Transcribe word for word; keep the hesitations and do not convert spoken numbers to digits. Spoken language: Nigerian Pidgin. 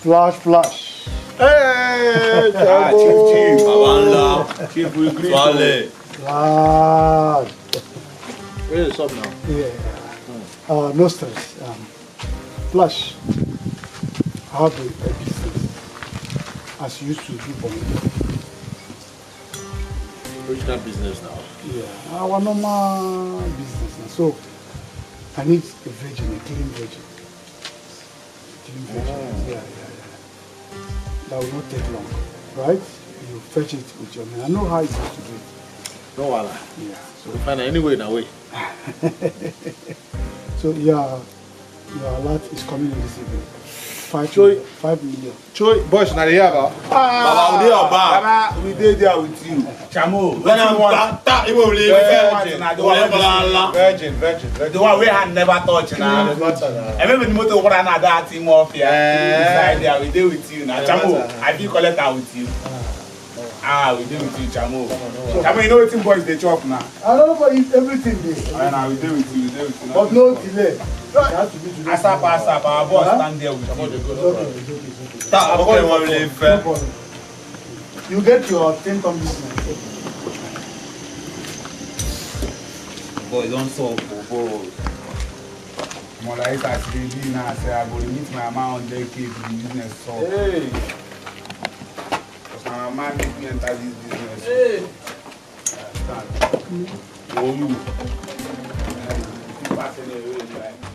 Flash, flash. Hey, Ah, chief, chief. Baba ńlá. Chief, we greet you. Tuale. Flash. Where is up now? Yeah. Uh, no stress. Um, flash. I have a, a business. As you used to do for me. Which kind of business now? Yeah. Our normal business. Now. So, I need a virgin, a clean virgin. Clean virgin. Yeah, yeah, yeah. That will not take long, right? You fetch it with your man. I know how you used to do it. No wala. Yeah. So we find anyway in a way. So yeah, your alert is coming in this evening. Five Joy. million. Five million. Choi, boys, now they have a. Baba, we dey your back. Baba, we dey there with you. Chamo, When wetin I'm you want? Bata, Ibo le Wetin you fẹ́. want na the Ole one Baba wey ńlá. Virgin, virgin, virgin. the one wey hand never touch na. Never touch na. Ebe ni moto wura na that team off here. Eh. Inside there, we dey with you na. Chamo, I fit collect am with you. Ah, we dey with you, Chamo. Chamo, you know wetin boys dey chop na. I don't know if everything dey. Ah, na we dey with you, we dey with you. But no delay. It has to be today. Asap, asap, our boss Huh? stand there with you. It's okay, it's okay, it's okay. Ta, okay, wọ́n lè No fẹ́. problem. You get your ten ton business. Boy, don solve for boy. Mo like as e dey be now, say I go dey meet my mama hundred K for the business so. Hey. Because my mama make me enter this business. Hey. Understand? Oh, you. Eh, you fit pass anywhere you like.